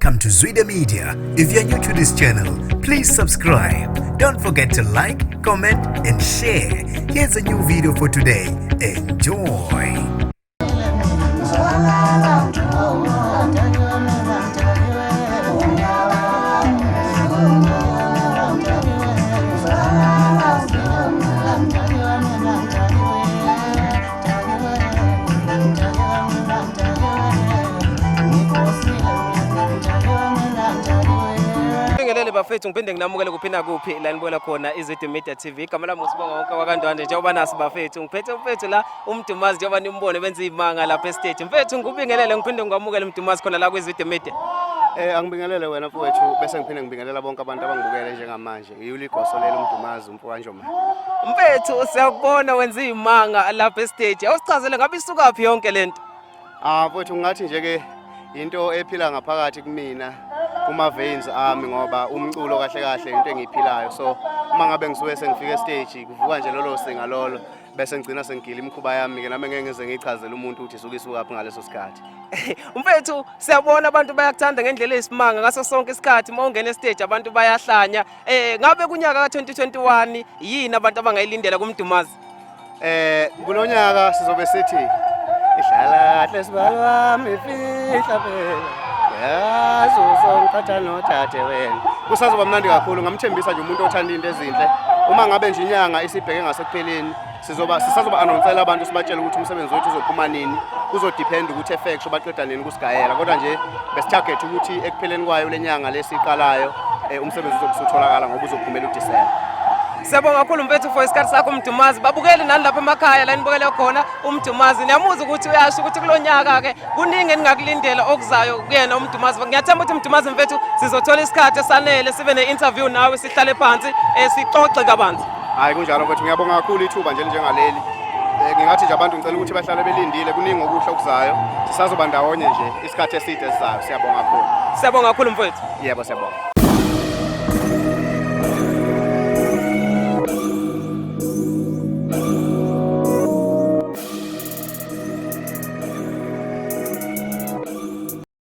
Welcome to Zwida Media. If you're new to this channel, please subscribe. Don't forget to like, comment, and share. Here's a new video for today. Enjoy. Bingelele bafethu, ngiphinde nginamukele kuphi nakuphi la nibona khona iZwide Media TV. Igama lami uSibonga wonke wakandwande. Njengoba nasi bafethu, ngiphethe umfethu la uMdumazi, njengoba nimbone benza imanga lapha estage. Mfethu, ngikubingelele ngiphinde ngikwamukele Mdumazi khona la kwiZwide Media. Angibingelele wena mfowethu, bese ngiphinde ngibingelela bonke abantu abangibukele njengamanje. Ngiyuligoso lelo uMdumazi umfo kaNjomane. Mfethu, siyakubona wenza imanga lapha estage. Awusichazele, ngabe isukaphi yonke lento? Ah mfowethu, ngingathi nje ke into ephila ngaphakathi kumina, kuma veins ami, ngoba umculo kahle kahle into engiyiphilayo. So uma ngabe ngisuke sengifika estage, kuvuka nje lolo singa lolo, bese ngigcina sengigila imikhuba yami ke nami, ngeke ngize ngiyichazele umuntu ukuthi isuke isukaphi ngaleso sikhathi. Mfethu, siyabona abantu bayakuthanda ngendlela eyisimanga ngaso sonke isikhathi. Uma ungena estage abantu bayahlanya. Ngabe kunyaka ka-2021 yini abantu abangayilindela kuMdumazi? Kulonyaka sizobe sithi ihlala kahle sibali wami, fihla phela. Yazi uzongiphatha nodade wena. Kusazoba mnandi kakhulu, ngamthembisa nje umuntu othanda into ezinhle. Uma ngabe nje inyanga isibheke ngasekupheleni, sizoba sisazoba announcela abantu, sibatshela ukuthi umsebenzi wethu uzophuma nini. Kuzodepend ukuthi effects baqeda nini kusigayela. Kodwa nje besitarget ukuthi ekupheleni kwayo lenyanga lesiqalayo umsebenzi uzobe usutholakala, ngoba uzophumela uDecember. Siyabonga kakhulu mfethu for isikhathi sakho Mdumazi. Babukeli nani lapha emakhaya la nibukele khona uMdumazi, niyamuzwa ukuthi uyasho ukuthi kulo nyaka ke kuningi eningakulindela okuzayo kuyena uMdumazi. Ngiyathemba ukuthi Mdumazi mfethu sizothola isikhathi esanele sibe ne-interview nawe, sihlale phansi sixoxe kabanzi. Hayi, kunjalo mfethu, ngiyabonga kakhulu ithuba nje njengaleli. Ngingathi nje abantu ngicela ukuthi bahlale belindile, kuningi okuhle okuzayo. Sisazoba ndawonye nje isikhathi eside esizayo. Siyabonga kakhulu. Siyabonga kakhulu mfethu. Yebo, siyabonga.